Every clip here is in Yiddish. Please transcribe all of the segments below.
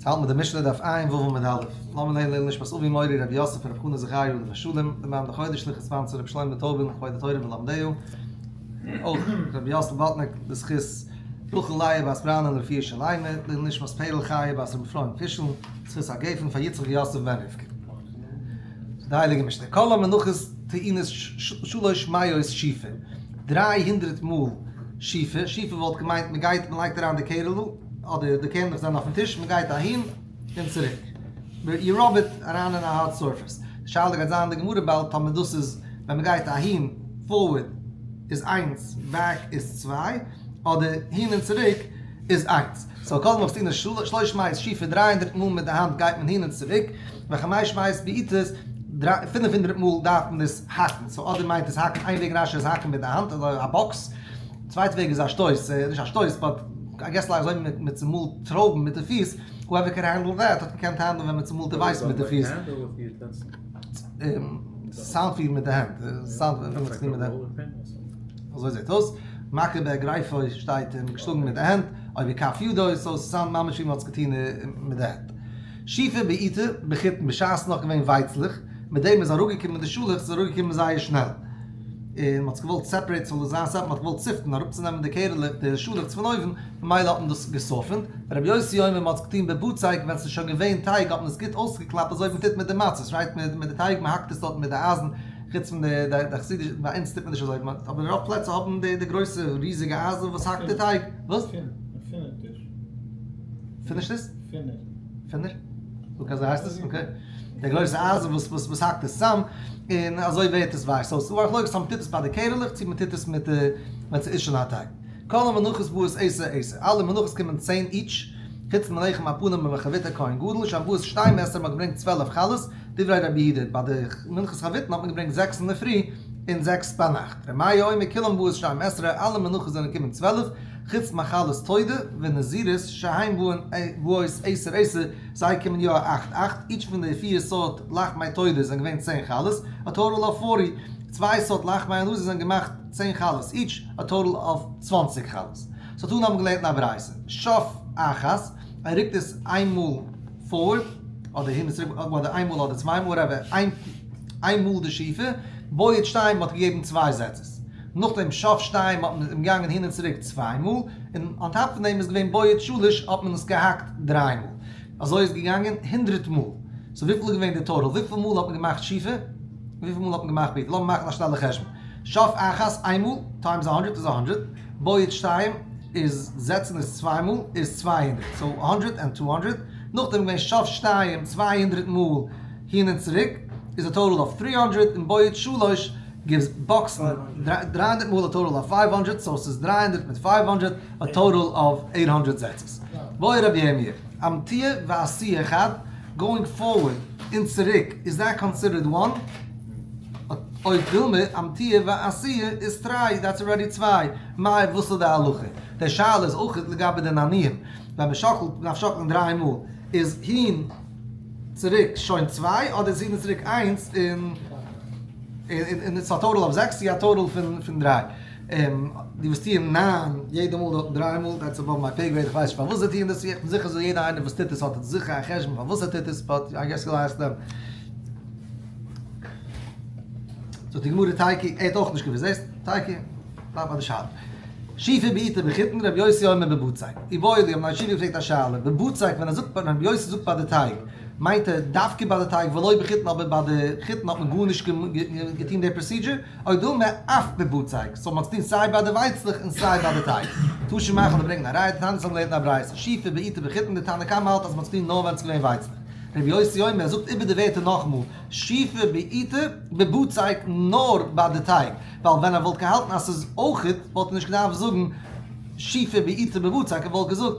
האלט מיט די משנה דף ע"ו עמוד א', לאמיר לערנען לעילוי נשמת אבי מורי רבי יוסף רבי חנא זכריה עליו השלום, למען די חודש שליח ספאנסער רבי שלמה טויבין לכבוד התורה ולומדיה, אויך רבי יוסל באטניק בזכות רחל לאה בת בראנען לרפואה שלימה, לעילוי נשמת פערל חיה בת רבי אפרים פישל, זכות הגפן פאר יצחק יוסף בן רבקה. די הייליגע משנה, כל המנחות טעונות שלש מאות שאיפה, 300 מאל שאיפה, שאיפה וואלט געמיינט מען גייט מען לייגט אריין די קערעלע, אדער די קערנלעך זענען אויפן טיש, מען גייט אהין און צוריק. יו ראב איט אריין אין א הארד סורפעס. די שאלה גייט זיין אין די גמרא באלד טאמער דאס איז ווען מען גייט אהין פארווערד איז איינס בעק איז צוויי, אדער הין און צוריק איז איינס. סאו כל המנחות טעונות שלש מאות שאיפה 300 מאל מיט די האנט גייט מען הין און צוריק, וחמש מאות בעיטות 500 מאל דארף מען עס האקן. סאו אדער מיינט עס האקן איין וועג רש"י איז האקן מיט די האנט אזוי א באקס, צווייטע וועג איז א שטויס, נישט א שטויס באט איי געס לייק אזוי ווי מען צומאלט טרויבן מיט די פיס, whoever can handle that האט געקענט האנדלן ווען מען צומאלט די ווייץ מיט די פיס. סאונד ווי מיט די הענט, סאונד ווי מען צומאלט מיט די הענט. אזוי זעט אויס. מכה באגרופו שטייט און געשלאגן מיט די הענט, או בכף ידו, סאו ס'סאונד ממש ווי מען האט עס געטון מיט די הענט. שאיפה בעיטה בחיטין בשעת ס'איז נאך געווען ווייצלעך, מיט דעם איז אראפגעקומען די שאלעכץ איז אראפגעקומען זייער שנעל. און מ'האט עס געוואלט סעפערעיט ס'זאל זיין סעפערעט, מ'האט געוואלט סיפטן אראפצונעמען די קערעלעך די שאלעכץ פון אויבן, ממילא האט מען דאס געסאפענט. רבי יוסי אומר מ'האט עס געטון בבצק ווען ס'איז שוין געווען טייג האט מען עס גוט אויסגעקלאפט אזוי ווי מ'טוט מיט די מצות רייט מיט די טייג מ'האקט עס דארט מיט די אייזן, חוץ פון די די חסידישע ביי אונז טוט מען נישט אזוי אבער רוב פלעצער האבן די די גרויסע ריזיגע אייזן וואס האקט די טייג. וואס? פיניש איז? פינער. פינער? אקעי אזוי הייסט עס? אקעי. די גרויסע אייזן וואס וואס וואס האקט עס צאם, און אזוי ווערט עס ווייך. סאו ס'איז דא א מחלוקת צו מ'טוט עס ביי די קערעלעך צו מ'טוט עס מיט די ווען ס'איז שוין א טייג. כל המנחות באות עשר עשר. אלע מנחות קומען צען איטש, חוץ מלחם הפנים ומחביתי כהן גדול, שהן באות שתים עשרה מ'האט געברענגט 12 חלות, דברי רבי יהודה, ביי די מנחת חביתין האט מען געברענגט זעקס אינדערפרי און זעקס ביינאכט. ר' מאיר אומר כולם באות 12, אלע מנחות זענען געקומען 12, חוץ מחלות תודה ונזירות שהן באות עשר עשר, זיי קומען יא אכט אכט, איטש פון די פיר סארט לחמי תודה זענען געווען צען חלות, א טאטאל אוו 40, צוויי סארט לחמי הנזיר זענען געמאכט צען חלות איטש, א טאטאל אוו 20 חלות. סאו תנא האבן געלערנט אין א ברייתא, שף אחת, ער רוקט עס איינמאל פארווערד, אדער הין און צוריק, אדער איינמאל אדער צוויי מאל, וואטעווער, איין מאל די שאיפה, בועט שתיים האט געגעבן צוויי זעצעס. נאכדעם שף שתיים האט מען געגאנגען הין און צוריק צוויי מאל, און אן טאפ פון דעם איז געווען בועט שלש האט מען עס געהאקט דריי מאל. אזוי איז געגאנגען הונדרעט מאל. סאו וויפיל איז געווען די טאטאל? וויפיל מאל האט מען געמאכט שאיפה? וויפיל מאל האט מען געמאכט בעיטה? לאמיר מאכן א שנעלע חשבון. שף אחת איין מאל, טיימס א הונדרעט איז א הונדרעט. בועט שתיים איז זעצן איז צוויי מאל איז 200. סאו הונדרעט ענד 200. נאכדעם געווען שף שתיים 200 מאל הין און צוריק איז א טאטאל אוו 300 און בועט שלש גיבס באקסן 300 מאל א טאטאל אוו 500 סאו ס'איז 300 מיט 500 א טאטאל אוו 800 זעצעס. בעי רבי ירמיה, אמתיה ועשיה חד, גאוינג פארווערד און צוריק, איז דעט קאנסידערד וואן? או דילמא אמתיה ועשיה איז תרי, דעטס אלרעדי צוויי. מאי וואס איז די הלכה? די שאלה איז אויך לגבי די נענועים. ווען מען שאקלט, מען דארף שאקלען דריי מאל, איז הין צוריק שוין צוויי אדער איז הין און צוריק איינס און און איטס א טאטאל אוו זעקס צו א טאטאל פון פון דריי. די וואס טוען ניין יעדע מאל דארטן דריי מאל, דעטס אבאוו מיי פעי גרעיד, איך ווייס נישט פארוואס זיי טוען דאס, איך בין זיכער אז יעדער איינער וואס טוט עס האט זיכער א חשבון פארוואס ער טוט עס, באט איי געס יו עסק דעם. זאגט די גמרא תיקו, ער האט אויך נישט געוואוסט, זעסט? תיקו, בלייב ביי די שאלה. שאיפה בעיטה בחיטין, רבי יוסי אומר בבצק. איבעיא להו, האבן די ישיבה געפרעגט א שאלה, בבצק ווען ער זאגט, ווען רבי יוסי זאגט ביי די טייג, מיינט ער דווקא ביי די טייג ולא בחיטין אבער ביי די חיטין האט מען גארנישט געטון די פראסידזשער, או דילמא אף בבצק, סאו מ'האט עס געטון סיי ביי די ווייצלעך און סיי ביי די טייג. תא שמע כ'וועל ברענגען א ראיה, דתניא האבן געלערנט אין א ברייתא, שאיפה בעיטה בחיטין, די תנא קמא האלט אז מ'האט עס געטון נאר ווען עס איז געווען ווייצלעך. רבי יוסי אומר, ער זאגט איבער די ווערטער נאכאמאל, שאיפה בעיטה בבצק נאר ביי די טייג, ווייל ווען ער וואלט געהאלטן אז ס'איז אויכעט, וואלט ער נישט געדארפט זאגן שאיפה בעיטה בבצק, ער וואלט געזאגט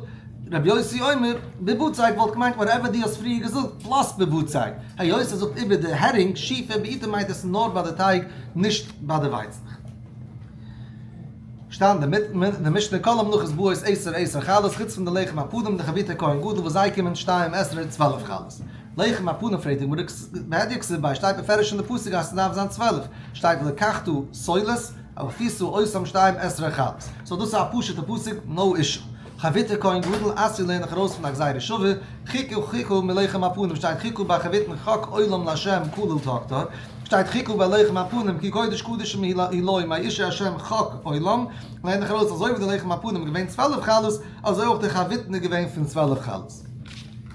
רבי יוסי אומר בבצק וואלט געמיינט וואטעווער דו האסט פריער געזאגט פלאס בבצק, היות ער זאגט איבער די העדינג שאיפה בעיטה מיינט עס נאר ביי די טייג נישט ביי די ווייצלעך. שטייט אין די משנה כל המנחות באות עשר עשר חלות חוץ פון די לחם הפנים די חביתי כהן גדול וואס זיי קומען שתיים עשרה 12 חלות. לחם הפנים פרעגט די גמרא בהדיא כתיב ביה שטייט בפירוש אין די פסוק אז ס'דארף זיין 12 שטייט ולקחת סולת ואפית אותם שתיים עשרה חלות. סאו דאס איז א פשוט'ע פסוק נאו אישו. חביתי כהן גדול אתיא לערן איך ארויס פון א גזירה שווה, חיכו חיכו מלחם הפנים שטייט חיכו ביי חביתן חק עולם לה' כליל תקטר, שטייט חיכו ביי לחם הפנים כי קודש קדשים היא לו מאישי השם חק עולם, לערן איך ארויס אזוי ווי די לחם הפנים איז געווען 12 חלות, אזוי אויך די חביתן איז געווען פון 12 חלות.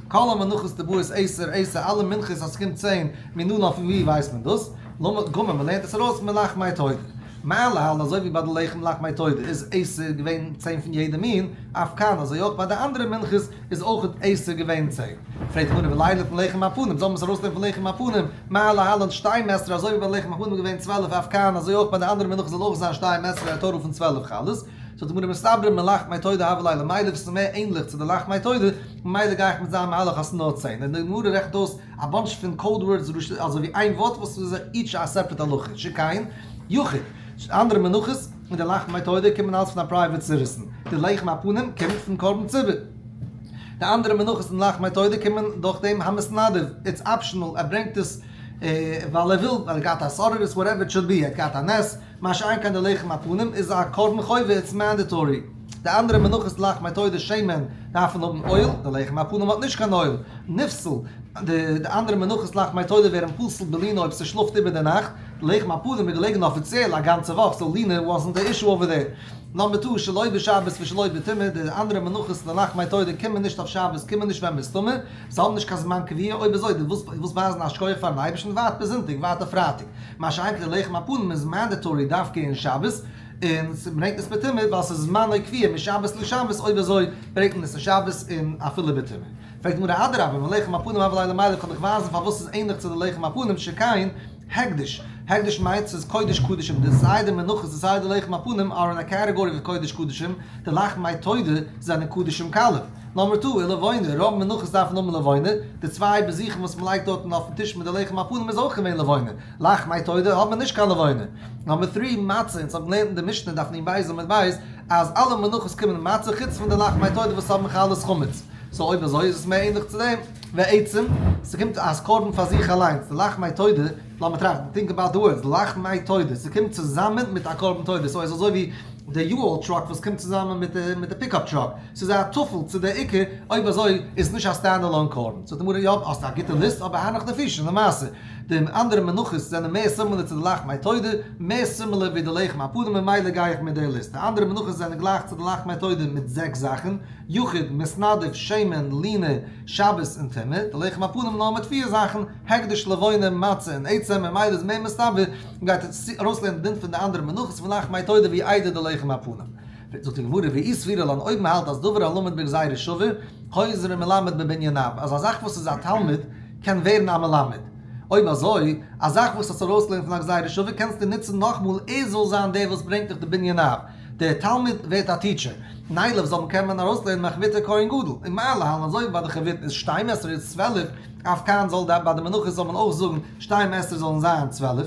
כל המנחות דבעות עשר עשר, אלע מנחות אז ס'קומט 10, מנלן פון ווי ווייסט מען דאס? למד גמר, מ'לערנט עס ארויס מלחמי תודה. מה להלן, אזוי ווי ביי די לחם לחמי תודה איז עשר געווען 10 פון יעדע מין, אף כאן, אזוי אויך ביי די אנדערע מנחות איז אויך עשר געווען 10. פרעגט די גמרא, ולילה פון לחם הפנים, זאל מען עס ארויסלערנען פון לחם הפנים? מה להלן, 12, אזוי ווי ביי לחם הפנים איז געווען 12, אף כאן, אזוי אויך ביי די אנדערע מנחות זאל אויך זיין 12, א total פון 12 חלות. זאגט די גמרא, מסתברא מלחמי תודה הוה ליה למילף, ס'איז מער ענליך צו די לחמי תודה, ממילא גיי איך מיט זיין מהלך אז ס'איז נאר 10. און די גמרא רעכנט אויס א bunch פון code words, אזוי ווי איין ווארט וואס איז each א separate הלכה, שכן, יחיד. אנדערע מנחות און די לחמי תודה קומען אלץ פון א private citizen. די לחם הפנים קומט פון קרבן ציבור. די אנדערע מנחות און לחמי תודה קומען דורך דעם המתנדב. It's optional, ער ברענגט עס ווייל ער וויל, ווייל ער געהאט א סארערעס, whatever it should be, ער האט געהאט א נס. מה שאין כן די לחם הפנים איז א קרבן חובה, it's mandatory. די אנדערע מנחות לחמי תודה שמן דארפן האבן oil, די לחם הפנים האט נישט קיין oil. נפסל, די אנדערע מנחות לחמי תודה ווערן פסול בלינה אויב ס'שלאפט איבער די נאכט. די לחם הפנים איז געלעגן אפיציעל א גאנצע וואך, so לינה wasn't the issue over there. Number 2, שלא בשבת ושלא בטומאה, די אנדערע מנחות די לחמי תודה קומען נישט אויף שבת, קומען נישט ווען מ'איז טמא. זיי האבן נישט קיין זמן קביעה, אויב אזוי, דו ווילסט ווייזן א שכוח פארן אייבערשטן, ווארט ביז זונטאג, ווארט אויף פרייטאג. מה שאין כן די לחם הפנים איז mandatory דווקא אין שבת, און ס'ברענגט עס בטומאה, ווייל ס'איז זמנו קביעה משבת לשבת, אויב אזוי ברענגט מען עס אין שבת און אפילו בטומאה. פרעגט די גמרא, אדרבה, מלחם הפנים הוה ליה למילף, קען איך ווייזן פארוואס ס'איז ענליך צו די לחם הפנים, שכן הקדש. הקדש מיינט ס'איז קודש קדשים, די סיי די מנחות און סיי די לחם הפנים are in a category of קודש קדשים, די לחמי תודה זענען קדשים קלים. Number 2, לבונה, רוב מנחות דארפן האבן לבונה, די צוויי בזיכים וואס מ'לייגט דארטן אויפן טיש מיט די לחם הפנים איז אויך געווען לבונה. לחמי תודה האט מען נישט קיין לבונה. Number 3, מצה, אונז האבן געלערנט אין די משנה דף נ"ב עמוד ב', אז אלע מנחות קומען מצה חוץ פון די לחמי תודה וואס האבן חלות חמץ. So אויב אזוי איז עס מער ענליך צו דעם. ועצם, ס'קומט אז קרבן פאר זיך אליינס, די לחמי תודה, לאמיר טראכטן, think about the words, לחמי תודה, ס'קומט צוזאמען מיט א קרבן תודה, so איז אזוי ווי די U-Haul truck וואס קומט צוזאמען מיט די pickup truck, ס'איז א טפל צו די עיקר, אויב אזוי איז נישט א stand-alone קרבן. זאגט די גמרא, יא, האסט א גוטע list, אבער הנך נפישין, למעשה, די אנדערע מנחות זענען מער similar צו די לחמי תודה, מער similar ווי די לחם הפנים, ממילא גיי איך מיט די list. די אנדערע מנחות זענען גלייך צו די לחמי תודה מיט זעקס זאכן, יחיד, מתנדב, שמן, לינה, שבת און טומאה. די לחם הפנים נאר מיט פיר זאכן, הקדש, לבונה, מצה און עצם, ממילא איז מער מסתבר, מ'גייט ארויסלערנען דין פון די אנדערע מנחות פון לחמי תודה ווי איידער די לחם הפנים. זאגט די גמרא, ואי סבירא לן, אויב מ'האלט אז דבר הלמד בגזירה שווה, חוזר ומלמד בבנין אב, אז א זאך וואס איז א תלמיד קען ווערן א מלמד. אויב אזוי, א זאך וואס האסט ארויסגעלערנט פון א גזירה שווה, קענסטו נוצן נאכמאל, ער זאל זיין דער וואס ברענגט דיך די בנין אב. דער תלמיד ווערט א teacher. נילף זאל מען קען מען ארויסלערנען מחביתא כהן גדול. און מה להלן, אזוי ווי ביי די חביתן איז 12 איז 12, אף כאן זאל דא ביי די מנחות זאל מען אויך זאגן 12 זאלן זיין 12.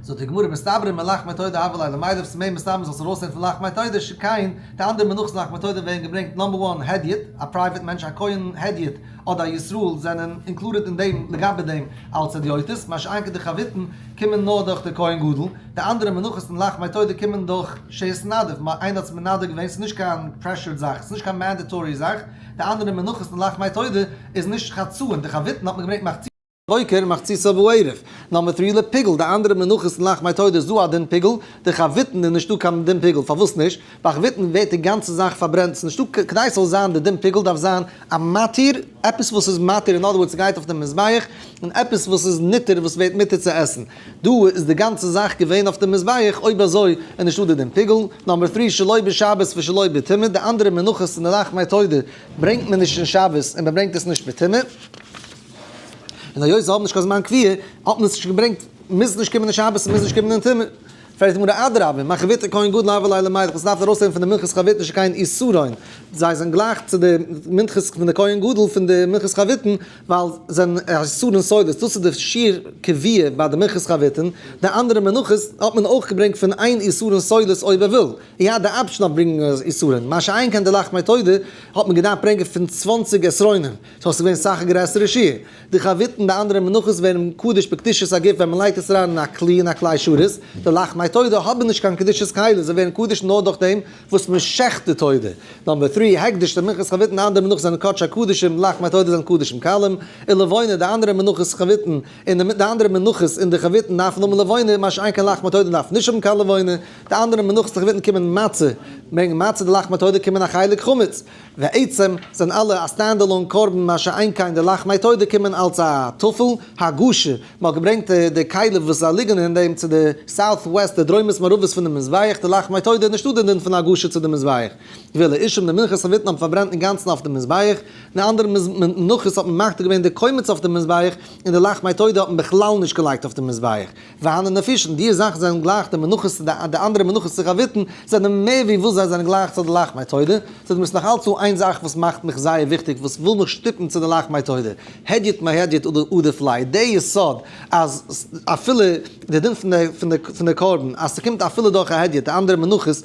זאגט די גמרא, מסתברא מלחמי תודה הוה ליה למילף, ס'מער מסתברא זאלסט ארויסלערנען פון לחמי תודה, שכן די אנדערע מנחות לחמי תודה ווערן געברענגט number 1 הדיוט, א private מענטש, א כהן הדיוט אדער א ישראל זענען included אין דעם לגבי דעם אלס הדיוטות, מה שאין כן די חביתן קומען נאר דורך די כהן גדול. די אנדערע מנחות און לחמי תודה קומען דורך שהתנדב, איינער האט עס מנדב געווען, ס'איז נישט קיין pressured זאך, ס'איז נישט קיין mandatory זאך. די אנדערע מנחות און לחמי תודה איז נישט חצאין, די חביתן האט מען געברענגט מחצית בוקר, מחצית בערב. Number 3, לפיגול, די אנדערע מנחות און לחמי תודה איז דא א דין פיגול, די חביתן איז נישטא קיין דין פיגול, פארוואס נישט? ביי חביתן ווערט די גאנצע זאך פארברענט, ס'איז נישטא, כדי ס'זאל זיין די דין פיגול דארף זיין א מתיר, עפעס וואס איז מתיר, in other words ס'גייט אויף דעם מזבח, און עפעס וואס איז ניתר וואס ווערט מותר צו עסן. דא איז די גאנצע זאך געווען אויף דעם מזבח, אויב אזוי איז נישטא די דין פיגול. Number 3, שלא בשבת ושלא בטומאה, די אנדערע מנחות און די לחמי תודה ברענגט מען נישט אין שבת און מען ברענגט עס נישט בטומאה. און היות זיי האבן נישט קיין זמן קביעה, האט מען עס נישט געברענגט, מוז נישט קומען אין שבת און מוז נישט קומען אין טומאה. פרעגט די גמרא, אדרבה, מחביתא כהן גדול הוה ליה למילף, וואס דארף ארויסנעמען פון די מנחת חביתן שכן עשרון? זיי זענען גלייך צו די מנחת פון די כהן גדול פון די מנחת חביתן, ווייל זענען עשרון סולת, דאס איז די שיעור קביעה ביי די מנחת חביתן, די אנדערע מנחות האט מען אויך געברענגט פון איין עשרון סולת אויב ער וויל, ער האט די option אויף ברענגען עשרון, מה שאין כן די לחמי תודה האט מען געדארפט ברענגען פון 20 עשרונים, so עס איז געווען סאך א גרעסערע שיעור. די חביתן, די אנדערע מנחות ווערן קדוש בקדושת הגוף ווען מען לייגט עס אריין אין א כלי, אין א כלי שרת, די לחמי תודה האבן נישט קיין קדושת כלי, זיי ווערן קדוש נאר דורך דעם וואס מען שעכט די תודה. number three, הקדש, די מנחת חביתין, די אנדערע מנחות זענען קדשי קדשים, לחמי תודה זענען קדשים קלים, און לבונה, די אנדערע מנחות חביתין, און די אנדערע מנחות אין די חביתין דארפן האבן לבונה, מה שאין כן לחמי תודה דארף נישט האבן קיין לבונה, די אנדערע מנחות אין חביתין קומען מצה, ברענגען מצה, די לחמי תודה קומען א חלק חמץ. ועצם זענען אלע א stand-alone קרבן מה שאין כן די לחמי תודה קומען אלס א טפל, הגשה, מען האט געברענגט די כלים וואס זיי ליגן אין דעם צו די south west די דרומית מערבית פון די מזבח, די לחמי תודה איז נישטא די דין פון הגשה צו די מזבח, ואילו אישים די מנחת חביתין האבן פארברענט אינגאנצן אויף די מזבח, די אנדערע מנחות האט מען מקטיר געווען די קומץ אויף די מזבח, און די לחמי תודה האט מען בכלל נישט געלייגט אויף די מזבח. והני נפישין, די זאכן זענען גלייך די מנחות צו די אנדערע מנחות צו חביתין, זענען מער ווי וואס זיי זענען גלייך צו די לחמי תודה, ס'איז מיר נאך אלץ דא איין זאך וואס מאכט מיך זייער וויכטיג וואס וויל מיך שטופן צו די לחמי תודה, הדיוט מהדיוט עדיף ליה, די יסוד אז אפילו די דין פון די קרבן אז ס'קומט אפילו דורך א הדיוט די אנדערע מנחות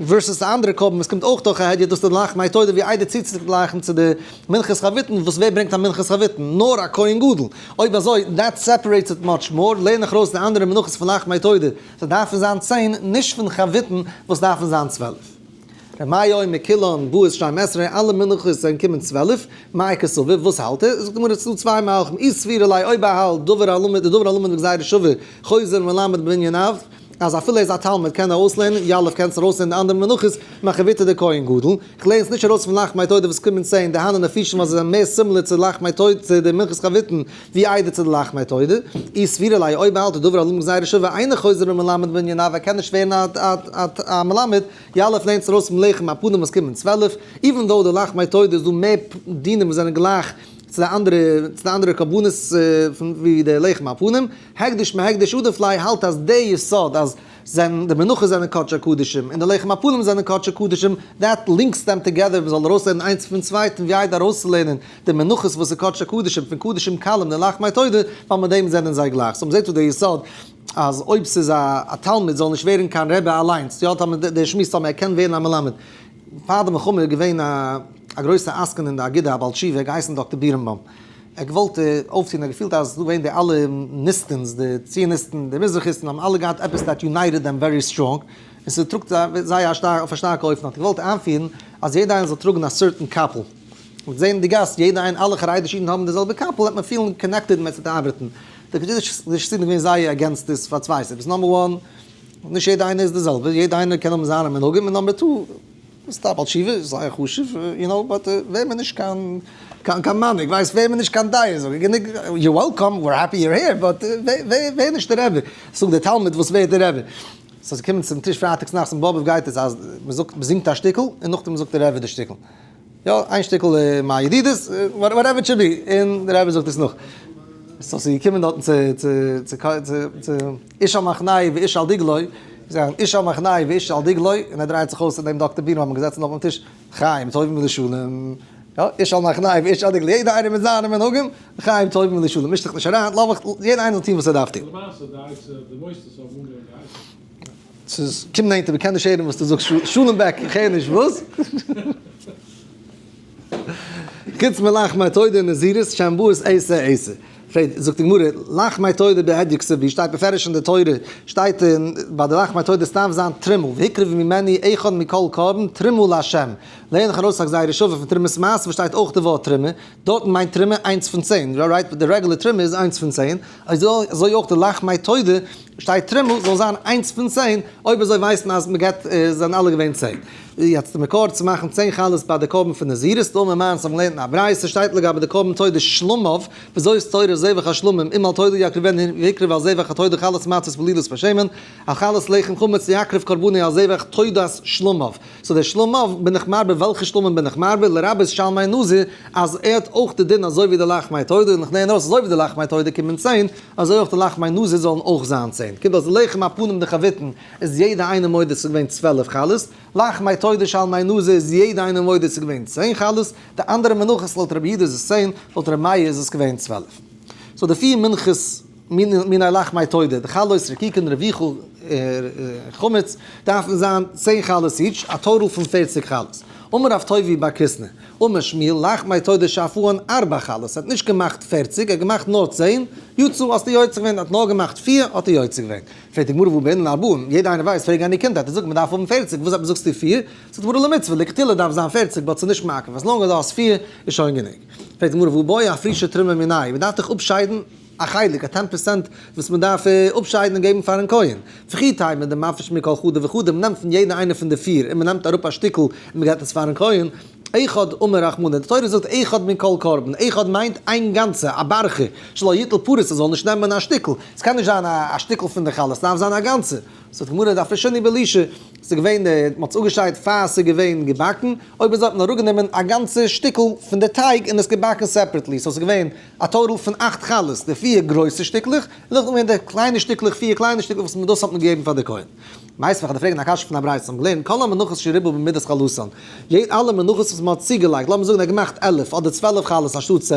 versus די אנדערע קרבן וואס קומט אויך דורך א הדיוט דאס איז די לחמי תודה ווי איידער צוצוגלייכן צו די מנחת חביתין וואס ווער ברענגט א מנחת חביתין? נאר א כהן גדול. אויב אזוי that separates it much more, לערן איך ארויס די אנדערע מנחות פון לחמי תודה, זיי דארפן זיין 10, נישט פון חביתין וואס דארפן זיין 12. ר' מאיר אומר כולן באות שתים עשרה, אלע מנחות זענען קומען 12, מאי קסבר, וואס האלט ער? זאגט די גמרא ס'איז דא צוויי מהלכים, אי סבירא ליה אויב ער האלט דבר הלמד די דבר הלמד בגזירה שווה, חוזר מלמד בבנין אב, אז אפילו ער איז א תלמיד קען ער אויסלערנען, יליף קענסט ארויסלערנען די אנדערע מנחות, מחביתא דכהן גדול, איך לערן עס נישט ארויס פון לחמי תודה וואס קומען 10, דהני נפישין ווייל זיי זענען מער similar צו לחמי תודה צו די מנחת חביתין ווי איידער צו די לחמי תודה. אי סבירא ליה אויב האלט דבר הלמד בגזירה שווה אינו חוזר ומלמד בבנין אב ער קען נישט ווערן א מלמד, יליף לערנט ארויס פון לחם הפנים וואס קומען 12, even though די לחמי תודה איז דא מער דינים וואס זענען גלייך צו די אנדערע צו די אנדערע קרבנות פון ווי די לחם הפנים. הקדש מהקדש עדיף ליה האלט אז די יסוד אז זענען די מנחות זענען קדשי קדשים און די לחם הפנים זענען קדשי קדשים, that links them together מען זאל ארויסלערנען איינס פון צווייטן ווי איידער ארויסצולערנען די מנחות וואס איז קדשי קדשים פון קדשים קלים די לחמי תודה ווייל מיט דעם זענען זיי גלייך. so מ'זעט דא די יסוד אז אויב ס'איז א תלמיד זאל נישט ווערן קיין רבי אליינס, יא טאמער דער שמועס טאמער ער קען ווערן א מלמד. פאר די מלחמה איז געווען א גרויסע עסקן אין די אגודה א בעל תשובה געהייסן דאקטער בירנבוים. ער האט געוואלט אויפטון, ער האט געפילט אז דא ווערן די אלע ניסטענס, די ציוניסטן, די מזרחיסטן האבן אלע געהאט עפעס that united them very strong, און ס'טראגט זיי אויף א שטארקע אופן, האט ער געוואלט איינפירן אז יעדע איינער זאל טראגן א certain קאפל, מ'וועט זען אין די גאס יעדע איינער אלע חרדישע אידן האבן די זעלבע קאפל, וועט מען פילן connected מיט די ארבעטן. די חסידים געווען זייער against דאס פאר צוויי סיבות, number one, נישט יעדע איינער איז די זעלבע, יעדע איינער קען האבן זיינע מנהגים, און number two, ס'איז א בעל תשובה, איז זייער חשוב, you know, but ווער מיר נישט קיין קיין מנהיג, ווייסט, ווער מיר נישט קיין דעה זאגער, גענוג, you're welcome, we're happy you're here, but ווער נישט דער רבי, זאגט דער תלמיד וואס ווערט דער רבי. so זיי קומען צום טיש פרייטאג צונאכטס אין באבוב גייט עס אז מ'זאגט, מ'זינגט א שטיקל, און נאכדעם זאגט דער רבי די שטיקל. יא, איין שטיקל מה ידידות, whatever it should be, און דער רבי זאגט עס נאך. so ס'איז געקומען דארטן צו צו צו צו איש על מחנהו ואיש על דגלו, זיי זאגן איש על מחנהו ואיש על דגלו, און ער דרייט זיך אויס צו דעם דאקטער בירנבוים האט מען געזעצן אויפן טיש, לחיים טובים ולשלום, יא, איש על מחנהו ואיש על דגלו, יעדער איינער מיט זיינע מנהגים, לחיים טובים ולשלום, מיש דיך נישט אריין, לאז מיך, יעדער איינער זאל טון וואס ער דארף טון. למעשה די עצה, די מוסדות האבן אנגעהויבן די עצה. ס'איז, קום נענטער, מ'קען נישט הערן וואס דו זאגסט, שלום בעק, איך הער נישט, וואס? חוץ מלחמי תודה און נזירות, שם באות עשה עשה. פרעגט, זאגט די גמרא, לחמי תודה בהדיא כתיב, שטייט בפירוש אין די תורה, שטייט אין ביי די לחמי תודה ס'דארף זיין תרומה, והקריב ממנו אחד מכל קרבן תרומה לה'. לערן איך ארויס א גזירה שווה פון תרומת מעשר וואס שטייט אויך די ווארט תרומה, דארטן מיינט תרומה איינס פון 10, right, די רעגולער תרומה איז איינס פון 10, אזוי אויך די לחמי תודה שטייט תרומה זאל זיין איינס פון 10, אויב אזוי ווייסט מען אז מ'געט זענען אלע געווען 10. יעצט די מקור צו מאכן 10 חלות ביי די קרבן פון נזירות, דאמר מר אונז האבן געלערנט אין א ברייתא שטייט לגבי די קרבן תודה שלמיו, וזאת תורת זבח השלמים אם על תודה יקריבנו ויקריב על זבח התודה חלות מצות בלולות בשמן, על חלות לחם חמץ יקריב קרבנו על זבח תודת שלמיו. so דער שלמיו בין איך מרבה, וועלכע שלמים בין איך מרבה? לרבות שלמי נזיר, אז ער האט אויך די דין אזוי ווי די לחמי תודה, און איך לערן ארויס אזוי ווי די לחמי תודה קומען 10, אזוי אויך די לחמי נזיר זאלן אויך זיין 10. קומט אויס לחם הפנים די חביתין איז יעדע איינער מודה ס'איז געווען 12 חלות, לחמי תודה שלמי נזיר איז יעדע איינער מודה ס'איז געווען 10 חלות, די אנדערע מנחות לויט רבי יהודה איז עס 10, לויט רבי מאיר איז עס געווען 12. so די פיר מנחות מיני לחמי תודה, די חלות, רקיקין, רביכו, חמץ, דארפן זיין 10 חלות each, א total פון 40 חלות. אמר רב טובי' בר קיסנא, אמר שמואל, לחמי תודה שאפאן ארבע חלות, ער האט נישט געמאכט 40, ער האט געמאכט נאר 10, יצא האסטו יוצא געווען, ער האט נאר געמאכט פיר, האט ער יוצא געווען. פרעגט די גמרא והא בעינן ארבעים, יעדער איינער ווייסט, פרעג עני קינד, האט ער געזאגט מען דארף האבן 40, וואס עפעס זאגסטו פיר? זאגט די גמרא למצוה, לכתחילה דארף זיין 40, but ס'איז נישט מעכב, as long as דו האסט פיר איז שוין גענוג. פרעגט די גמרא והא בעי אפרושי תרומה מיניה, מען דארף דאך אפשיידן א חלק, א 10% וואס מען דארף אפשיידן און געבן פארן כהן. וכי תימא דמפריש מכל חדא וחדא, מען נעמט פון יעדע איינע פון די פיר און מען נעמט אראפ א שטיקל און מען געבט עס פארן כהן. אחד אמר רחמנא, די תורה זאגט אחד מכל קרבן, אחד מיינט איין גאנצע, א בארכע, שלא יטול פרוס, עס זאל נישט נעמען א שטיקל, עס קען נישט זיין א שטיקל פון די חלה, עס דארף זיין א גאנצע. זאגט די גמרא דאפרשינהו בלישה, עס איז געווען, מען האט עס אפגעשיידט פאר עס איז געווען געבאקן, אויב אזוי האט מען אראפגענומען א גאנצע שטיקל פון די טייג און עס געבאקן separately, so עס איז געווען א total פון אכט חלות, די פיר גרויסע שטיקלעך, און נאכדעם געווען די קליינע שטיקלעך, פיר קליינע שטיקלעך וואס דאס האט מען געגעבן פאר די כהן. מיינסט ווען כ'דארף פרעגן א קשיא פון א ברייתא, האבן געלערנט כל המנחות שריבה במידת חלתן, יעדע אלע מנחות וואס מ'האט צוגעלייגט, לאמיר זאגן ער האט געמאכט 11 אדער 12 חלות אנשטאט 10,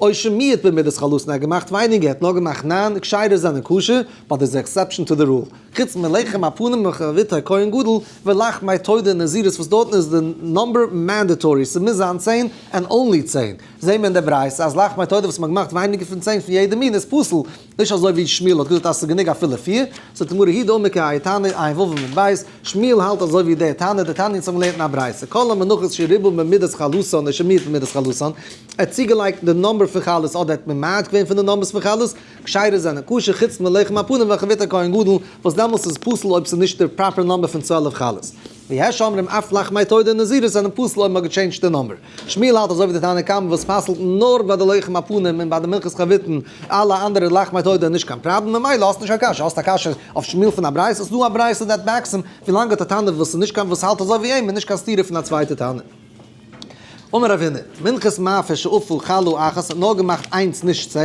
או שמיעט במידת חלתן, ער האט געמאכט ווייניגער, ער האט נאר געמאכט ניין, כשרות זענען כשר, but there's exception to the rule. חוץ מלחם הפנים וחבית הכהן גדול, ולחמי תודה נזירות וואס דארטן איז די number mandatory, ס'מוז זיין 10 and only 10. זעהן מיר אין דער ברייתא אז לחמי תודה וואס מ'האט געמאכט ווייניגער פון 10 פון יעדע מין איז פסול, נישט אזוי ווי שמואל האט געזאגט אז ס'איז גענוג אפילו פיר, זאגט די גמרא הוא דאמר כהאי תנא עיין ו' עמוד ב', שמואל האלט אזוי ווי דער תנא, דתניא אונז האבן געלערנט אין א ברייתא, כל המנחות שריבה במידת חלתן או שמיעט במידת חלתן, ער האט צוגעלייגט די number פון חלות אדער האט ממעט געווען פון די numbers פון חלות, כשרות זענען כשר חוץ מלחם הפנים וחבית הכהן גדול, וואס דעמאלס איז פסול אויב ס'איז נישט די proper number פון 12 חלות. ויש אומרים אף לחמי תודה נזירות זענען פסול אויב מ'האט געטשעינדזשט די number. שמואל האלט אזוי ווי די תנא קמא וואס פסל'ט נאר ביי די לחם הפנים און ביי די מנחת חביתין, אלע אנדערע לחמי תודה נישט קיין פראבלעם, ממילא האסט נישט קיין קשיא, האסט א קשיא אויף שמואל פון א ברייתא, ס'איז דא א ברייתא that backs אים, ווילאנג האט א תנא וואס איז נישט קיין וואס האלט אזוי ווי אים איז נישט קיין סתירה פון א צווייטע תנא. אמר רב הונא, מנחת מאפה שאפה חלה אחת האט נאר געמאכט איינס נישט 10,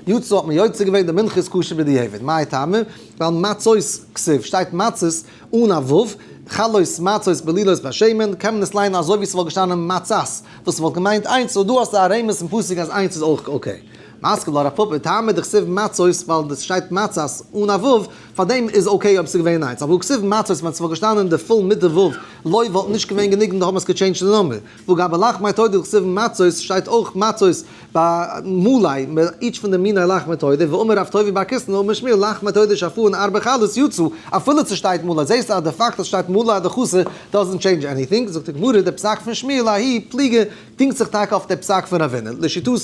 יצא האט מען יוצא געווען די מנחה איז כשר בדיעבד, מאי טעמא? ווייל מצות כתיב שטייט מצות אן א ו', חלות מצות בלולות בשמן, קען מען עס ליינען אזוי ווי ס'וואלט געשטאנען מצת, וואס ס'וואלט געמיינט איינס, so דא האסטו א רמז אין פסוק אז איינס איז אויך okay. מתקיף לה רב פפא, טעמא דכתיב מצות ווייל עס שטייט מצת אן א ו', פארדעם איז okay אויב ס'איז געווען איינס, אבער כתיב מצות ווען ס'וואלט געשטאנען די full מיט די ו', לא וואלט נישט געווען גענוג און די האבן עס געטשעינדזשט די number. והא גבי לחמי תודה דכתיב מצות שטייט אויך מצות ביי מלא, each פון די מיני לחמי תודה, ואמר רב טובי' בר קיסנא אמר שמואל לחמי תודה שאפאן ארבע חלות יצא, אפילו ס'שטייט מלא, זעסטו אז די פאקט אז ס'שטייט מלא אדער חסר doesn't change anything, זאגט די גמרא די פסק פון שמואל ההיא פליגא דינגט זיך טאקע אויף די פסק פון רב הונא, לשיטתו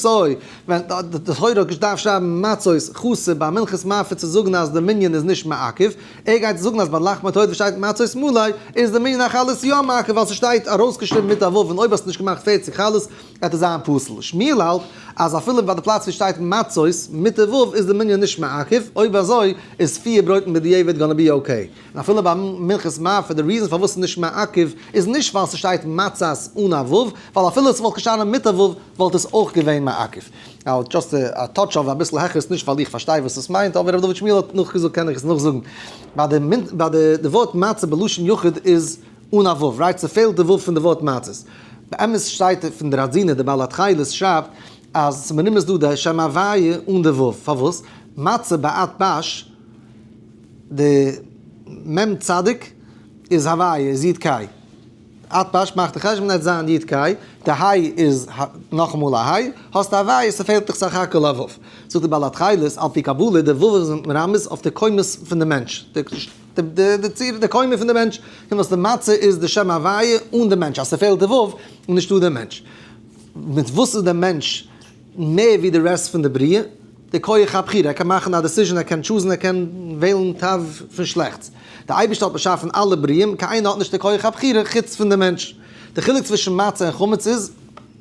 ווען די תורה האט געדארפט שרייבן מצות חסר ביי מנחת מאפה צו זאגן אז די מנין איז נישט מעכב, ער גייט זאגן אז ביי לחמי תודה שטייט מצות מלא איז די מנין החלות יא מעכב ווייל ס'שטייט ארויסגעשריבן מיט א ו' און אויב האסטו נישט געמאכט 40 חלות גייט עס זיין פסול. שמואל האלט אז אפילו ביי די פלאץ ווי שטייט מצות מיט די ו' איז די מנין נישט מעכב, אויב אזוי איז פיר ברויטן בדיעבד gonna be okay. און אפילו ביי מנחת מאפה די reason פארוואס ס'איז נישט מעכב איז נישט ווייל ס'שטייט מצות אן א ו', ווייל אפילו ס'וואלט געשטאנען מיט א ו' וואלט עס אויך געווען מעכב. Now just a touch of אביסל העכערס נישט ווייל איך פארשטיי וואס עס מיינט, אבער ר' דוד שמואל האט נאכגעזאגט קען איך עס נאכזאגן. ביי די ביי די די ווארט מצה בלשון יחיד איז אן א ו', right? ס'פעלט די ו' פון די ווארט מצות. באמת שטייט פון די ראדזינער די בעל התכלת שרייבט אז ס'מרומז דא די שם הוויה אן די ו', פארוואס? מצה באת בש די מ' צדיק איז הוויה איז י' קי. את בש מאכט די חשבון עט זיין י' קי, די היי איז נאכאמאל א היי, האסט א הוויה ס'פעלט דיך סך הכל א ו'. זאגט די בעל התכלת על פי קבלה די ו' איז מרמז אויף די קומות פון די מענטש, די צורה די קומה פון די מענטש, קומט אויס די מצה איז די שם הוויה אן די מענטש, אז ס'פעלט די ו' איז נישטא די מענטש. מיט וואס איז די מענטש מער ווי די rest פון די בריאה? די כח הבחירה, ער קען מאכן א decision, ער קען טשוזן, ער קען וועלן טוב פון שלעכטס. די אייבערשטער האט באשאפן אלע בריאים, קיינער האט נישט די כח הבחירה חוץ פון די מענטש. די חילוק צווישן מצה און חמץ איז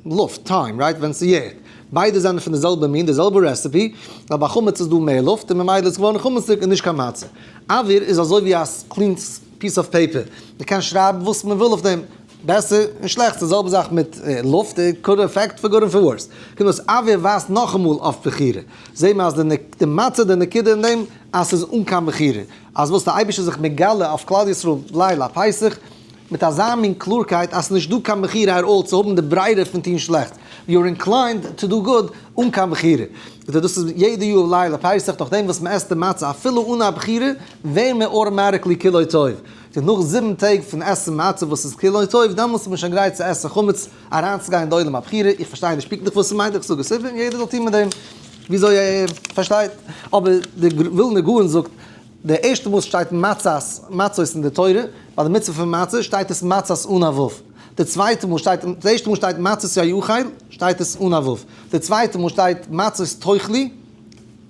לופט, time, right, ווען ס'יערט. ביידע זענען פון די זעלבע מין, די זעלבע recipe, נאר ביי חמץ איז דא מער לופט און ממילא איז געווארן חמצ'דיג און נישט קיין מצה. אוויר איז אזוי ווי א clean piece of paper, מ'קען שרייבן וואס מ'וויל אויף דעם, בעסער און שלעכטס, די זעלבע זאך מיט לופט, could affect for good און for worse. קומט אויס אוויר ווייזט נאכאמאל אויף בחירה. זעהן מיר אז די מצה די נקודה אין דעם אז ס'איז אן קיין בחירה. אז וואס די אייבערשטער זיך מגלה אויף כלל ישראל ליל הפסח מיט אזא מין קלארקייט אז ס'איז נישט דא קיין בחירה at all צו האבן די ברירה פון טון שלעכטס. You are inclined to do good אן קיין בחירה. דאס איז יעדע יאר ליל הפסח נאכדעם וואס מ'עסט די מצה אפילו אן א בחירה ווערן מיר automatically כולו טוב. זאגט נאך 7 טעג פון עסן מצה וואס איז כולו טוב, דעמאלטס איז מען שוין גרייט צו עסן חמץ, אריינצוגיין אין די עולם הבחירה. איך פארשטיי נישט פונקטליך וואס ס'מיינט, איך זאג עס איבער, יעדער זאל טון מיט דעם וויאזוי ער פארשטייט. אבער די ווילנער גאון זאגט, די ערשטע מאל שטייט מצות, מצות אין די תורה, ביי די מצוה פון מצה שטייט עס מצות אן א ו'. די צווייטע מאל שטייט, די ערשטע מאל שטייט מצות יאכל, שטייט עס אן א ו'. די צווייטע מאל שטייט מצות תאכלו,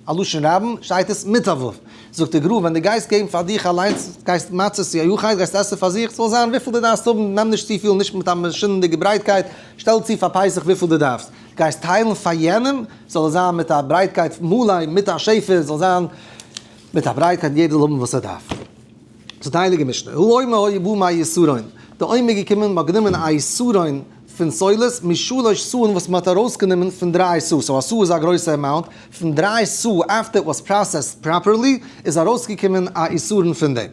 א לשון רבים, שטייט עס מיט א ו'. זאגט דער גרא, ווען דו גייסט געבן פאר דיך אליינס, גייסט מצות יאכל, גייסט עסן פאר זיך, זאל זיין וויפיל דו דארפסט האבן, נעם נישט צופיל, נישט מיט א משונה'דיגע ברייטקייט, שטעל צו פאר פסח וויפיל דו דארפסט. גייסט טיילן פאר יענעם, זאל עס זיין מיט א ברייטקייט מלא, מיט א שפע, זאל זיין מיט א ברייטקייט, יעדער זאל האבן וואס ער דארף. זאגט די הייליגע משנה, העומר היה בא מעשרון, די עומר איז געקומען, מ'האט גענומען א עשרון פון סולת, משלש סאין וואס מ'האט ארויסגענומען פון 3 סאה, so א סאה איז א גרויסע amount, פון 3 סאה after it was processed properly, איז ארויסגעקומען א עשרון פון דעם.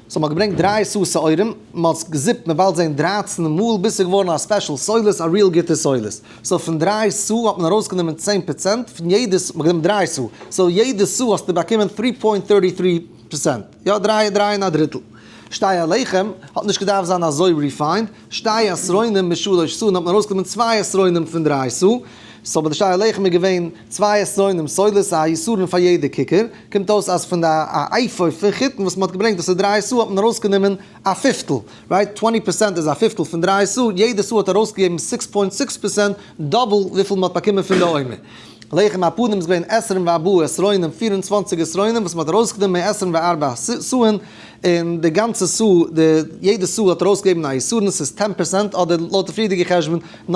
so מ'האט געברענגט 3 סאה שעורים, מ'האט עס געזיפט, מ'וועט באלד זען 13 מאל, ביז ס'איז געווארן א special סולת, א real גוטע סולת. so פון 3 סאה האט מען ארויסגענומען 10% פון יעדע, מ'האט גענומען 3 סאה, so יעדע סאה האסטו באקומען 3.33%, יא, דריי, דריי און א דריטל. שתי הלחם האט נישט געדארפט זיין אזוי refined, שתי עשרונים משלש סאה, האט מען ארויסגענומען צוויי עשרונים פון 3 סאה, so ביי די שתי הלחם איז געווען צוויי עשרונים סולת, א עשרון פאר יעדע ככר, קומט אויס אז פון די איפה פון חיטין וואס מען האט געברענגט, דאס איז 3 סאה, האט מען ארויסגענומען א פיפטל, right? 20% איז א פיפטל פון 3 סאה, יעדע סאה האט ארויסגעגעבן 6.6%, double וויפיל מען האט באקומען פון די עומר. לחם הפנים איז געווען 24 עשרונים, 24 עשרונים, וואס מען האט ארויסגענומען 24 סאה'ן, און די גאנצע סאה, די יעדע סאה האט ארויסגעגעבן א עשרון, ס'איז 10%, אדער לויט די פריערדיגע חשבון 9.9%,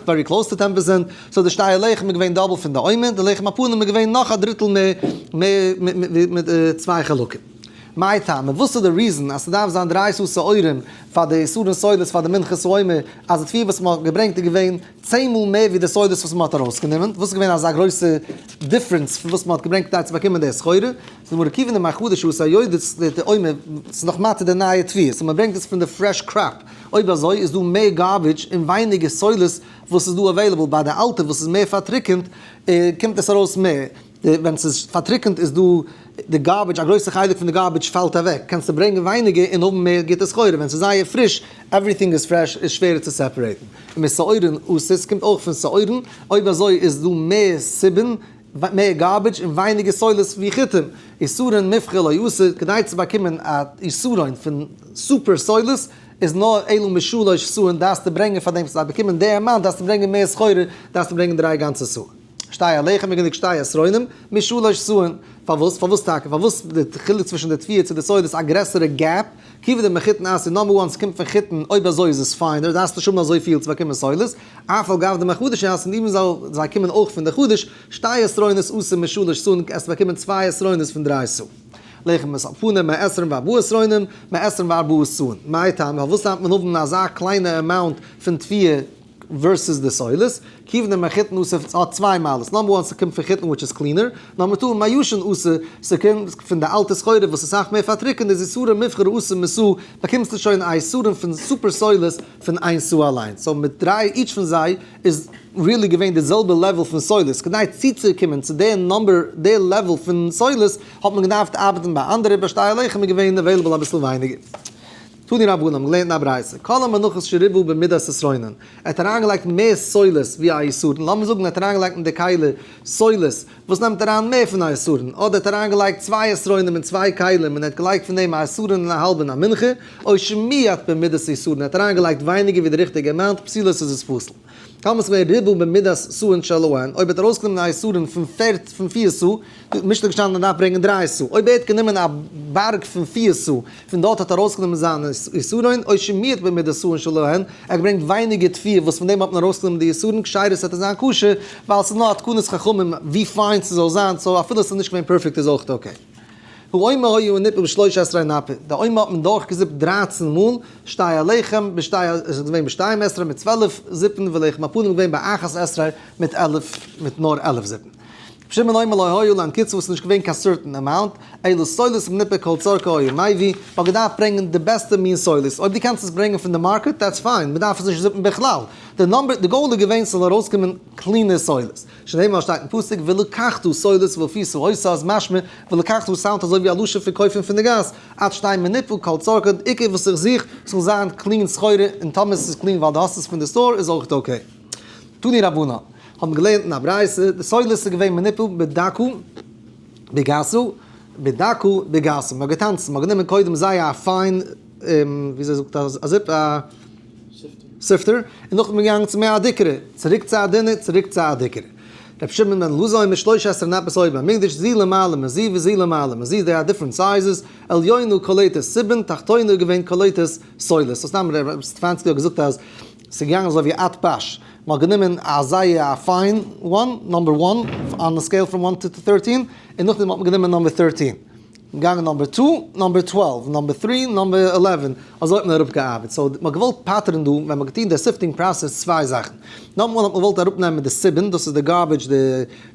very close to 10%, so די שתי הלחם איז געווען double פון די עומר, די לחם הפנים איז געווען נאך א דריטל מער, מער מיט צוויי חלקים. מאי טעמא, וואס איז די reason אז ס'דארף זיין 3 סאה שעורים פאר די עשרון סולת פאר די מנחת העומר, אז די תבואה וואס מ'האט געברענגט איז געווען 10 מאל מער ווי די סולת וואס מ'האט ארויסגענומען? וואס איז געווען אזא גרויסע difference פון וואס מ'האט געברענגט כדי צו באקומען די סחורה? ס'איז מרכיבין די מחדש וואס היודע די עומר, ס'איז נאך מתיר די נייע תבואה, so מ'ברענגט עס פון די fresh crop. אויב אזוי איז דא מער garbage און ווייניגער סולת וואס איז דא available. ביי די אלטע וואס איז מער פארטריקענט קומט עס ארויס מער. ווען ס'איז פארטריקענט איז דא די garbage, א גרויסע חלק פון די garbage פאלט אוועק, קענסטו ברענגען ווייניגער און האבן מער גוטע סחורה. ווען ס'איז זייער פריש, everything is fresh, איז שווערער צו separate ן. און משעורין אתי, קומט אויך פון שעורין, אויב אזוי איז דא מער סובין, מער garbage און ווייניגער סולת ווי חיטים. עשרון מובחר לא אתי, כדי צו באקומען א עשרון פון super סולת, איז נאר אלא משלש סאין, דארפסטו ברענגען פאר דעם צו באקומען די amount, דארפסטו ברענגען מער סחורה, דארפסטו ברענגען 3 גאנצע סאה. שתי הלחם איז גענוג שתי עשרונים משלש סאין. פארוואס? פארוואס טאקע? פארוואס די חילוק צווישן די תבואה צו די סולת איז א גרעסערע gap? כיון דמחיטין אתיא, number one, ס'קומט פון חיטין, אויב אזוי איז עס finer, דארפסטו נישט האבן אזוי פיל צו באקומען סולת. אף על גב דמחדש אתיא, און even זיי קומען אויך פון די חדש, שתי עשרונות אתו משלש סאין, עסט באקומען צוויי עשרונות פון 3 סאה. לחם הפנים מ-24 עשרונים, מ-24 סאין. מאי טעמא, פארוואס דארף מען האבן אזא קליינע amount פון תבואה versus די סולת? כיון דמחיטין אתיא האט צוויי מעלות. Number one, ס'קומט פון חיטין, which is cleaner. Number two, מישן אתא, ס'קומט פון די אלטע סחורה וואס איז אסאך מער פארטריקענט, איז עשרון מובחר אתא מסאה, באקומסטו שוין א עשרון פון super סולת פון 1 סאה אליין. So מיט דריי each פון זיי איז really געווען די זעלבע level פון סולת. כדי צוצוקומען צו די number, די level פון סולת, האט מען געדארפט ארבעטן ביי אנדערע, ביי שתי הלחם איז געווען available אביסל ווייניגער. תנו רבנן, האבן געלערנט אין א ברייתא, כל המנחות שריבו במידת עשרונן, ער האט אריינגעלייגט מער סולת ווי א עשרון, לאמיר זאגן ער האט אריינגעלייגט אין די כלי סולת וואס נעמט אריין מער פון א עשרון, אדער ער האט אריינגעלייגט צוויי עשרונים אין צוויי כלים און ער האט געלייגט פון דעם א עשרון און א האלב אין א מנחה, או שמיעט במידת עשרון, ער האט אריינגעלייגט ווייניגער ווי די ריכטיגע amount, פסולות, איז עס פסול. טאמער ס'געווען ריבה במידת סאין שלהן, אויב ער האט ארויסגענומען א עשרון פון 4 סאה, די משנה געשטאנען מען דארף ברענגען 3 סאה, אויב ער האט גענומען א בארג פון 4 סאה, פון דארט האט ער ארויסגענומען זיין עשרון, או שמיעט במידת סאין שלהן, ער האט געברענגט ווייניגער תבואה וואס פון דעם האט מען ארויסגענומען די עשרון, כשרות, וועט עס זיין כשר, ווייל ס'איז נאר א תקנת חכמים ווי fine ס'זאל זיין, so אפילו ס'איז נישט געווען perfect איז אויך okay. העומר היה ניפק ב-13 נפה, די עומר האט מען דורכגעזיפט 13 מאל, שתי הלחם, בשתי, עס איז געווען ב-12 מיט 12 זיפן, ולחם הפנים געווען ב-11 מיט 11, מיט נאר 11 זיפן. ר' שמעון אומר לא היה להן קצבה, ס'איז נישט געווען קיין certain amount, אלא סולת מנופה כל צרכה היה מביא, מ'האט געדארפט ברענגען די בעסטע מין סולת, אויב דו קענסט עס ברענגען פון די market that's fine, מ'דארף עס נישט זיפן בכלל, די number, די goal איז געווען ס'זאל ארויסקומען clean ע סולת, שנאמר שטייט אין פסוק ולקחת סולת ואפית אותה איז משמע ולקחת sound אזוי ווי א לשון פון קויפן פון די גאס, עד שתהא מנופה כל צרכה, די עיקר וואס איך זוך ס'זאל זיין clean סחורה און טאמער ס'איז clean ווייל דו האסט עס פון די store איז אויכט okay. תנו רבנן, האבן געלערנט אין א ברייתא, די סולת איז געווען מנופה בדקה בגסה, בדקה בגסה, מ'האט געטאנצן, מ'האט גענומען קודם זייער א fine, וויאזוי זאגט א זיפ, א sifter, און נאכדעם איז מען געגאנגען צו מער א דיקערע, צוריק צו א דינע, צוריק צו א דיקערע. רבי שמעון בן אלעזר אומר שלש עשרה נפות היו במקדש זו למעלה מזו וזו למעלה מזו, they are different sizes, עליונה קולטת סובין, תחתונה איז געווען קולטת סולת. סאו סתם רב סטעפאנסקי האט געזאגט אז ס'איז געגאנגען אזוי ווי עדפאש, מ'האט גענומען א זייער א fine one, number one, on the scale from one to 13, און נאכדעם האט מען גענומען number 13. געגאנגען number two, number 12, number three, number 11, אזוי האט מען אראפגעארבעט. so מ'האט געוואלט פטר'ן דא, ווען מ'האט געטון די sifting process צוויי זאכן. number one האט מען געוואלט אראפנעמען די סובין, דאס איז די garbage,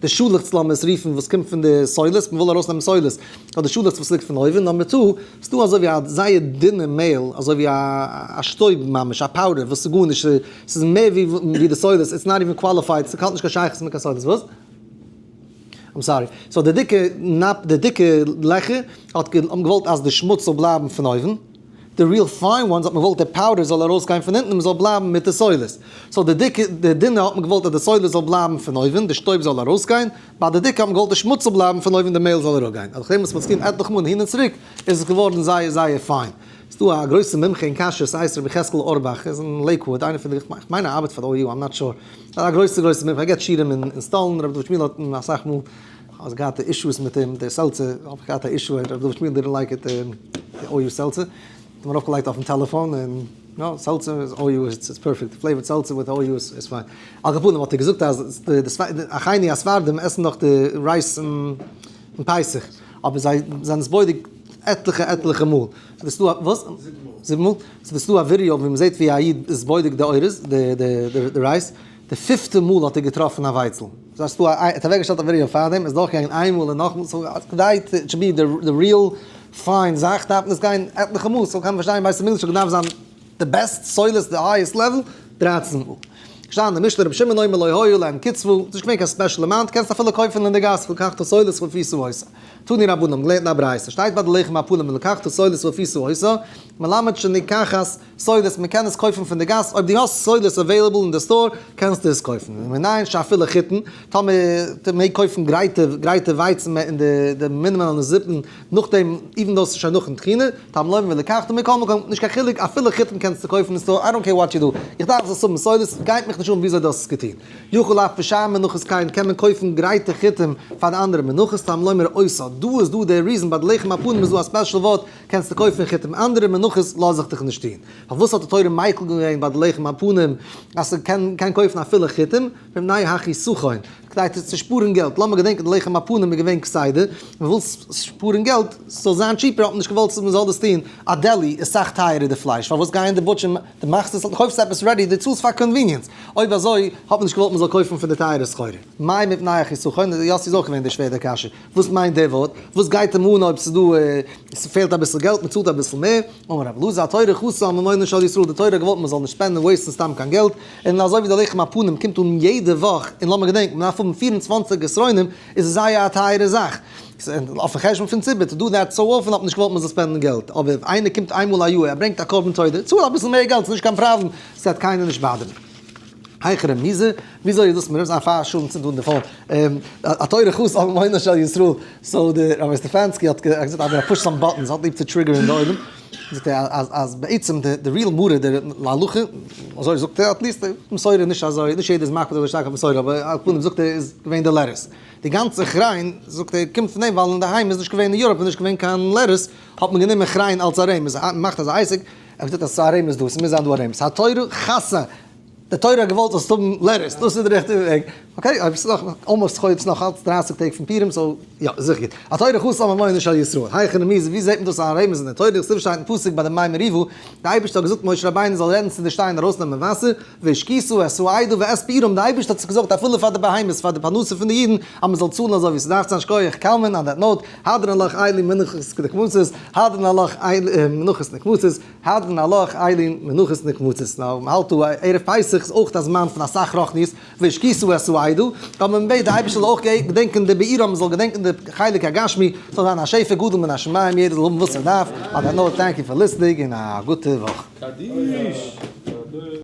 די שאלעכץ לאמיר עס רופן, וואס קומט פון די סולת, מ'וויל ארויסנעמען סולת, אדער די שאלעכץ וואס ליגט פון אויבן. number two, ס'דא אזוי ווי א זייער דינע מעהל, אזוי ווי א שטויב ממש, א powder, וואס איז גארנישט, ס'איז מער ווי די סולת, it's not even qualified, ס'האט נישט קיין שייכות מיט קיין סולת, וואס? I'm sorry. so די דיקע נאפ, די דיקע לעכער האט האבן געוואלט אז די שמוץ זאל בלייבן פון אויבן, די real fine ones האט מען געוואלט די powder זאל ארויסגיין פון אונטן און מ'זאל בלייבן מיט די סולת. so די דיקע, די דינע האט מען געוואלט אז די סולת זאל בלייבן פון אויבן, די שטויב זאל ארויסגיין, ביי די דיקע האט מען געוואלט די שמוץ זאל בלייבן פון אויבן די מעהל זאל אראפגיין. נאכדעם וואס מ'האט עס געטון עטליכע מאל הין און צוריק איז עס געווארן זייער זייער fine. ס'דא א גרויסע מומחה אין כשרות הייסט רבי יחזקאל אורבאך, ער איז אין לעיקוואוד, איינער פון די, כ'מיין ער ארבעט פאר די OU, I'm not sure. א גרויסע גרויסע מומחה, ער געבט שיעורים אין סטאלין, רבי דוד שמיל האט אים אסאך מאל האט געהאט אישוס מיט אים, די seltzer, האב איך געהאט א issue, רבי דוד שמיל didn't like it, די OU seltzer, האט אים ארויפגעלייגט אויפן טעלעפאן, און יא, seltzer איז OU, it's perfect, flavored seltzer with OU is fine. על כל פנים האט ער געזאגט אז די אחינו הספרדים עסן נאך די rice אין פסח, אבער זיי זענען עס בודק עטליכע עטליכע מאל. ס'איז דא א וואס? זיבן מאל? ס'איז דא א ווידעא ווי מ'זעט ווי א איד איז בודק די אורז, די rice, די פיפטע מאל האט ער געטראפן א ווייצל. ס'הייסט ס'דא א, ער האט אוועקגעשטעלט א ווידעא פארדעם, ער איז דורכגעגאנגען איין מאל און נאכאמאל, so כדי to be the real fine זאך דארף מען עס גיין עטליכע מאל, so קען מען פארשטיין בית המקדש האט געדארפט זיין די best סולת די highest level, 13 מאל. געשטאנען אין די משנה רבי שמעון אומר לא היה להם קצבה, ס'איז נישט געווען קיין special amount, קענסט אפילו קויפן אין די גאס, ולקחת סולת ואפית אותה. תנו רבנן האבן געלערנט אין א ברייתא, שטייט ביי די לחם הפנים ולקחת סולת ואפית אותה, מלמד שנלקחת סולת, מען קען עס קויפן פון די גאס, אויב דו האסט סולת available אין די store קענסטו עס קויפן, ומנין שאפילו חיטין, טאמער מען מעג קויפן גרייטע גרייטע ווייצן אין די מינימאלע זיפן נאכדעם, even though ס'איז שוין נאכן טחינה, תלמוד לומר ולקחת מכל מקום, נישט קיין חילוק, אפילו חיטין קענסטו קויפן אין store, I don't care what you do, איך דארף זאלסט האבן סולת, גייט מיך נישט אן וויאזוי דו האסט עס געטון. יכול אף בשאר מנחות כן, קען מען קויפן גרייטע חיטים פאר די אנדערע מנחות, תלמוד לומר אותה, דא איז דא דער reason ביי די לחם הפנים איז דא א special ווארט, קענסטו קויפן חיטים, אנדערע מנחות לאז איך דיך נישט טון. פארוואס האט די תורה מיקל געווען ביי די לחם הפנים אז ס'קען קען קויפן אפילו חיטים, מפני החיסכון, כדי צו שפארן געלט, לאמיר געדענקען די לחם הפנים איז געווען כסדר, מען וויל שפארן געלט, ס'זאל זיין cheaper האט מען נישט געוואלט מען זאל דאס טון, א deli איז סאך טייערער די פלייש, פארוואס גייען די butcher דו מאכסט עס, דו קויפסט עפעס ready, דו צאלסט פאר convenience, אויב אזוי האט מען נישט געוואלט מען זאל קויפן פון די טייערע סחורה. מאי מפני החיסכון, יאסי איז אויך געווען די שווער די קשיא, וואס מיינט די ווארט? וואס גייט אים אן אויב ס'איז דא, ס'פעלט אביסל געלט, מ'צאלט אביסל מער? אמר רבי אלעזר, התורה חסה על ממונן של ישראל, די תורה האט געוואלט מ'זאל נישט spend ן waste ן סתם קיין געלט, און אזוי ווי די לחם הפנים קומט אן יעדע וואך, און לאמיר געדענקן, מ'דארף האבן 24 עשרונים, איז עס זייער א טייערע זאך. אויפן חשבון פון ציבור, to do that so often האט מען נישט געוואלט מ'זאל spend ן געלט, אבער אויב איינער קומט איינמאל א יאר, ער ברענגט א קרבן תודה, צאל אביסל מער געלט, ס'איז נישט קיין פראבלעם, ס'וועט קיינער נישט bother ן. היכי רמיזא, וויאזוי איז דאס מרמז א פאר שעה צינד אן די phone, התורה חסה על ממונו של ישראל, so די רבי סטעפאנסקי האט געזאגט I'm gonna push some buttons, האט ליב צו trigger ן די עולם, זאגט ער אז אז בעצם די real מרא די להלכה, אזוי זאגט ער, at least מסורה נישט אזוי, נישט יעדער איז מקפיד אזוי שטארק אויף מסורה, אבער על פנים זאגט ער איז געווען די lettuce. די גאנצע כריין, זאגט ער, קומט פון דעם ווייל אינדערהיים איז נישט געווען אין Europe איז נישט געווען קיין lettuce, האט מען גענומען כריין אלס א רמז, מען מאכט אזא עסק, ער זאגט אז ס'איז א רמז דא, ס'מוז זיין דא א רמז, התורה חסה, די תורה האט געוואלט זאלסט האבן lettuce, דאס איז די ריכטיגע וועג. Okay, אויב ס'איז נאך almost חודש נאך אלץ 30 טעג פון פורים, so יא, זיכער גוט. התורה חסה ממונו של ישראל. היכן רמיזא, ווי זעט מען דאס א רמז אין די תורה? דכתיב שטייט אין פסוק ביי די מי מריבה, די אייבערשטער האט געזאגט משה רבינו זאל רעדן צו די שטיין ארויסנעמען וואסער, והשקית את העדה ואת בעירם, די אייבערשטער האט זיך געזאגט אפילו פאר די בהמות, פאר די פרנסה פון די אידן, אז מען זאל צאלן אזוי ווי ס'דארף זיין. שכוח קלמן, on that note, הדרן עלך אלו מנחות נקמצות, הדרן עלך אלו מנחות נקמצות, הדרן עלך אלו מנחות נקמצות. Now, מ'האלט דא ערב פסח איז אויך א זמן פון אסאך רוחניות, והשקית את העדה, אבער מען בעט די אייבערשטער זאל אויך געדענקען די בעירם, מען זאל געדענקען די חלק הגשמי, ס'זאל זיין א שפע גדול מן השמים, יעדער זאל האבן וואס ער דארף. On that note, thank you for listening און א גוטע וואך. קדיש!